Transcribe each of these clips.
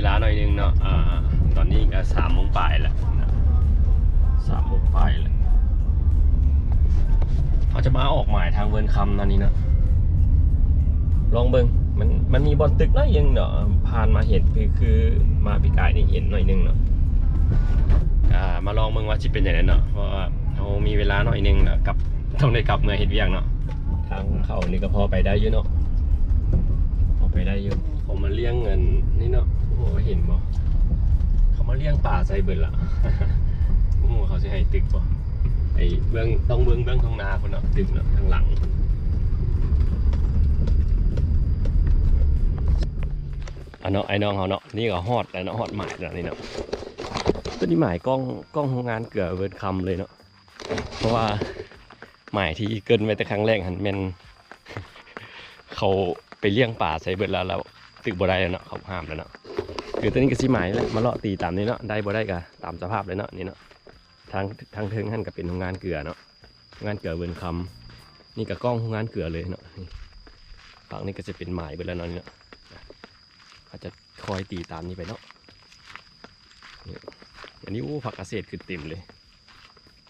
ລາໜ້ອຍໜຶ່ງເນາະ ອ່າ ຕອນນີ້ກໍສາມໂມງປາຍແລ້ວເນາະ ສາມໂມງປາຍແລ້ວ ເຮົາຈະມາອອກໝາຍທາງເວີນຄຳເນາະນີ້ເນາະ ລອງເບິ່ງ ມັນ ມັນມີບ່ອນຕຶກໜ້ອຍໜຶ່ງເນາະ ຜ່ານມາເຫັນ ຄື ຄືມາປີກາຍນີ້ເຫັນໜ້ອຍໜຶ່ງເນາະ ອ່າ ມາລອງເບິ່ງວ່າຊິເປັນຈັ່ງໃດເນາະ ເພາະວ່າເຮົາມີເວລາໜ້ອຍໜຶ່ງເນາະ ກັບ ຕ້ອງໄດ້ກັບເມືອເຮັດວຽກເນາະ ທາງເຂົ້ານີ້ກໍພໍໄປໄດ້ຢູ່ເນາະ ພໍໄປໄດ້ຢູ່ ເຂົາມາລ້ຽງອັນນີ້ເນາະ ໂອ້ ເຫັນບໍ່ ເຂົາມາລ້ຽງປາໃສ່ເບິດລະ ບໍ່ຮູ້ວ່າເຂົາຊິໃຫ້ຕຶກບໍ່ ໄອ້ເບື້ອງ ຕ້ອງເບິ່ງເບື້ອງທົ່ງນາພຸ້ນເນາະ ຕຶກເນາະ ທາງຫຼັງ ອັນເນາະ ໄອ້ນ້ອງເຮົາເນາະ ນີ້ກໍຮອດແລ້ວເນາະ ຮອດໝາຍແລ້ວນີ້ເນາະ ຕົວນີ້ໝາຍກ້ອງ ກ້ອງໂຮງງານເກືອເວີນຄຳເລີຍເນາະ ເພາະວ່າໝາຍທີ່ເກີ່ນໄວ້ແຕ່ຄັ້ງແລກຫັ້ນແມ່ນ ເຂົາໄປລ້ຽງປາໃສ່ເບິດແລ້ວ ແລ້ວຕຶກບໍ່ໄດ້ແລ້ວເນາະ ເຂົາຫ້າມແລ້ວເນາະ ຄືຕົວນີ້ກໍຊິໝາຍແຫຼະ ມາເລາະຕີຕາມນີ້ເນາະ ໄດ້ບໍ່ໄດ້ກໍຕາມສະພາບເລີຍເນາະ ນີ້ເນາະ ທາງ ທາງເທິງຫັ້ນກໍເປັນໂຮງງານເກືອເນາະ ໂຮງງານເກືອເວີນຄຳ ນີ້ກໍກ້ອງໂຮງງານເກືອເລີຍເນາະ ນີ້ ຝັ່ງນີ້ກໍຈະເປັນໝາຍເບິດແລ້ວເນາະ ນີ້ເນາະ ເຮົາຈະ ຄອຍຕີຕາມນີ້ໄປເນາະ ນີ້ ອັນນີ້ ໂອ້ ຜັກກະເສດຂຶ້ນເຕັມເລີຍ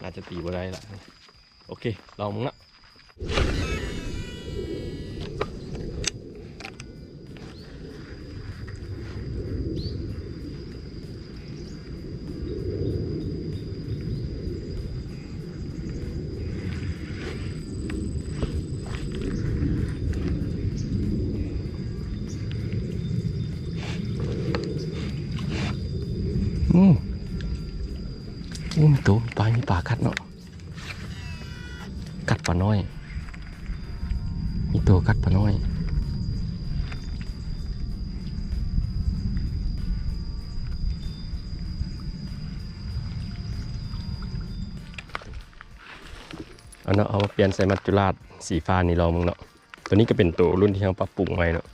ໜ້າຈະຕີບໍ່ໄດ້ລະ ໂອເຄ ລອງເບິ່ງເນາະ ອືມ ໂອ້ ມີໂຕ ມີປາ ມີປາກັດເນາະ ກັດປານ້ອຍ ມີໂຕກັດປານ້ອຍ ເອົາເນາະ ເອົາມາປ່ຽນໃສ່ມັດຈຸລາດສີຟ້ານີ້ລອງເບິ່ງເນາະ ຕົວນີ້ກໍເປັນໂຕລຸ້ນທີ່ເຮົາປັບປຸງໃໝ່ເນາະ.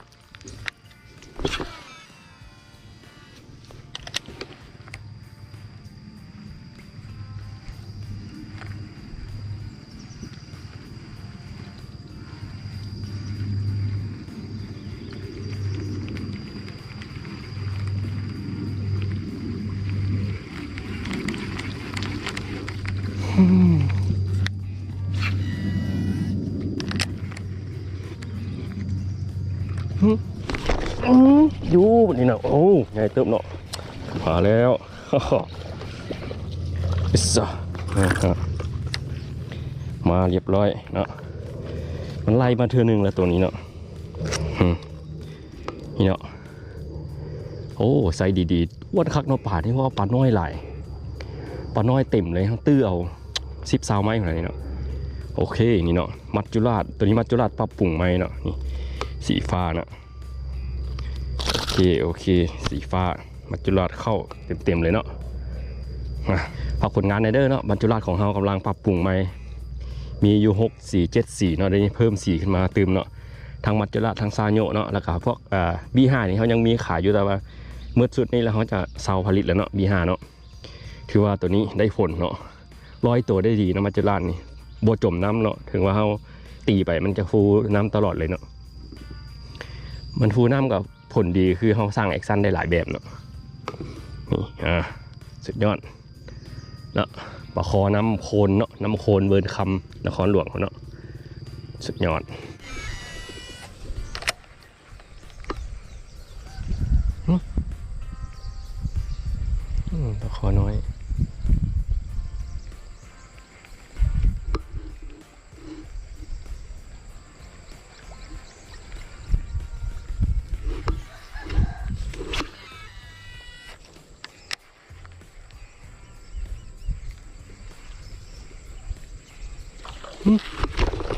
ຫືມ ອືມ ຢູ່ບັດນີ້ນະ ໂອ້ ໃຫຍ່ເຕີບເນາະ ມາແລ້ວ ອິສະ ມາຮຽບຮ້ອຍເນາະ ມັນໄລ່ມາເທື່ອໜຶ່ງແລ້ວໂຕນີ້ເນາະ ຫືມ ນີ້ເນາະ ໂອ້ ໃສ່ດີໆ ອ້ວນຄັກເນາະ ປານີ້ ເພາະວ່າປານ້ອຍຫຼາຍ ປານ້ອຍເຕັມເລີຍ ເຮົາຕື້ເອົາສິບຊາວໄມ້ພຸ້ນນະນີ້ເນາະ ໂອເຄ ນີ້ເນາະ ມັດຈຸລາດ ໂຕນີ້ມັດຈຸລາດປັບປຸງໃໝ່ເນາະ ນີ້ ສີຟ້າເນາະ ໂອເຄ ໂອເຄ ສີຟ້າ ມັດຈຸລາດເຂົ້າເຕັມໆເລີຍເນາະ ອ່ະ ຝາກຜົນງານແດ່ເດີເນາະ ມັດຈຸລາດຂອງເຮົາກຳລັງປັບປຸງໃໝ່ ມີຢູ່ຫົກສີ ເຈັດສີເນາະ ດຽວນີ້ເພີ່ມສີຂຶ້ນມາຕື່ມເນາະ ທັງມັດຈຸລາດ ທັງຊາໂຍະເນາະ ແລ້ວກະພວກ ເອີ ບີຫ້ານີ້ເຮົາຍັງມີຂາຍຢູ່ ແຕ່ວ່າໝົດຊຸດນີ້ແລ້ວ ເຮົາຈະເຊົາຜະລິດແລ້ວເນາະ ບີຫ້າເນາະ ຖືວ່າໂຕນີ້ໄດ້ຜົນເນາະ ລອຍໂຕໄດ້ດີເນາະ ມັດຈຸລາດນີ້ ບໍ່ຈົມນ້ຳເນາະ ເຖິງວ່າເຮົາຕີໄປມັນຈະຟູນ້ຳຕະຫຼອດເລີຍເນາະ ມັນຟູນ້ຳກໍຜົນດີ ຄືເຮົາສ້າງແອັກຊັນໄດ້ຫຼາຍແບບເນາະ ນີ້ ອ່າ ສຸດຍອດ ເນາະ ປາຄໍນ້ຳໂຄນເນາະ ນ້ຳໂຄນເວີນຄຳ ນະຄອນຫຼວງເຮົາເນາະ ສຸດຍອດ ຫຶ ອືມ ປາຄໍນ້ອຍ.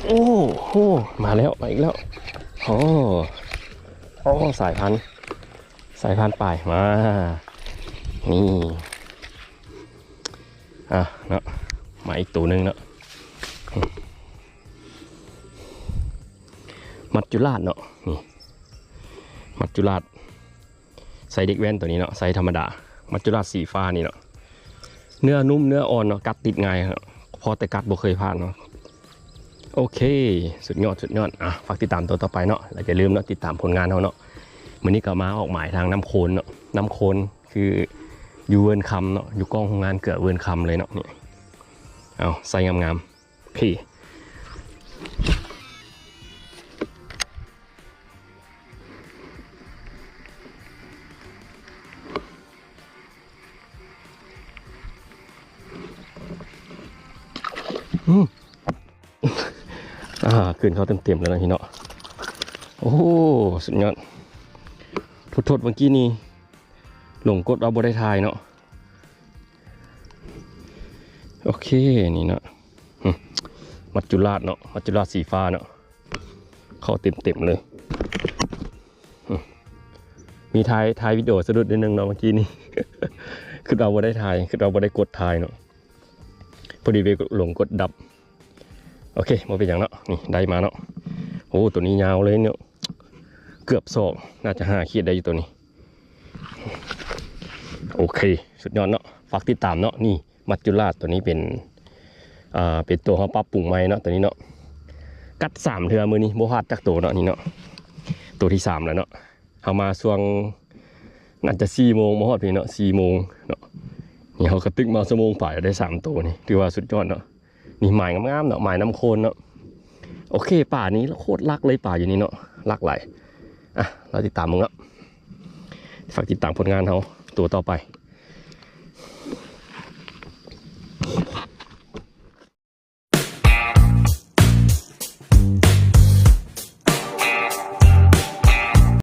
ໂອ້ໂຫ ມາແລ້ວ ມາອີກແລ້ວ ໂອ້ ໂອ້ ສາຍພັນ ສາຍພັນປາຍ ມາ ນີ້ ອ່ະ ເນາະ ມາອີກໂຕໜຶ່ງເນາະ ມັດຈຸລາດເນາະ ນີ້ ມັດຈຸລາດ ໄຊເດັກແວ່ນໂຕນີ້ເນາະ ໄຊທຳມະດາ ມັດຈຸລາດສີຟ້ານີ້ເນາະ ເນື້ອນຸ້ມເນື້ອອ່ອນເນາະ ກັດຕິດງ່າຍເນາະ ພໍແຕ່ກັດບໍ່ເຄີຍພາດເນາະ ໂອເຄ ສຸດຍອດ ສຸດຍອດ ອ່ະ ຝາກຕິດຕາມໂຕຕໍ່ໄປເນາະ ແລ້ວຢ່າລືມເນາະ ຕິດຕາມຜົນງານເຮົາເນາະ ມື້ນີ້ກໍມາອອກໝາຍທາງນ້ຳໂຄນເນາະ ນ້ຳໂຄນຄືຢູ່ເວີນຄຳເນາະ ຢູ່ກ້ອງໂຮງງານເກືອເວີນຄຳເລີຍເນາະ ນີ້ ເອົາ ໃສ່ງາມໆ ໂອເຄ ອືມ ອ່າ ຄືນເຂົ້າເຕັມໆ ແລ້ວເນາະພີ່ເນາະ ໂອ້ໂຫ ສຸດຍອດ ໂທດໆ ເມື່ອກີ້ນີ້ຫຼົງກົດເອົາບໍ່ໄດ້ຖ່າຍເນາະ ໂອເຄ ນີ້ເນາະ ອືມ ມັດຈຸລາດເນາະ ມັດຈຸລາດສີຟ້າເນາະ ເຂົ້າເຕັມໆ ເລີຍ ອືມ ມີຖ່າຍ ຖ່າຍວິດີໂອສະດຸດນິດໜຶ່ງເນາະ ເມື່ອກີ້ນີ້ ຄິດວ່າບໍ່ໄດ້ຖ່າຍ ຄິດວ່າບໍ່ໄດ້ກົດຖ່າຍເນາະ ພໍດີໄປຫຼົງກົດດັບ ໂອເຄ ບໍ່ເປັນຫຍັງເນາະ ນີ້ໄດ້ມາເນາະ ໂອ້ ໂຕນີ້ຍາວເລີຍເນາະ ເກືອບສອງ ໜ້າຈະຫ້າຂີດໄດ້ຢູ່ໂຕນີ້ ໂອເຄ ສຸດຍອດເນາະ ຝາກຕິດຕາມເນາະ ນີ້ ມັດຈຸລາດ ໂຕນີ້ເປັນ ອ່າ ເປັນໂຕເຮົາປັບປຸງໃໝ່ເນາະ ໂຕນີ້ເນາະ ກັດສາມເທື່ອມື້ນີ້ ບໍ່ພາດຈັກໂຕເນາະ ນີ້ເນາະ ໂຕທີສາມແລ້ວເນາະ ເຮົາມາຊ່ວງ ໜ້າຈະສີ່ໂມງ ມາຮອດພີ້ເນາະ ສີ່ໂມງເນາະ ນີ້ເຮົາກະຕຶກມາຊົ່ວໂມງປາຍ ໄດ້ສາມໂຕນີ້ ຖືວ່າສຸດຍອດເນາະ ນີ້ໝາຍງາມໆ ເນາະ ໝາຍນ້ຳໂຄນເນາະ ໂອເຄ ປານີ້ໂຄດຫຼັກເລີຍ ປາຢູ່ນີ້ເນາະ ຫຼັກຫຼາຍ ອ່ະ ລໍຕິດຕາມເບິ່ງເນາະ ຝາກຕິດຕາມຜົນງານເຮົາໂຕຕໍ່ໄປ.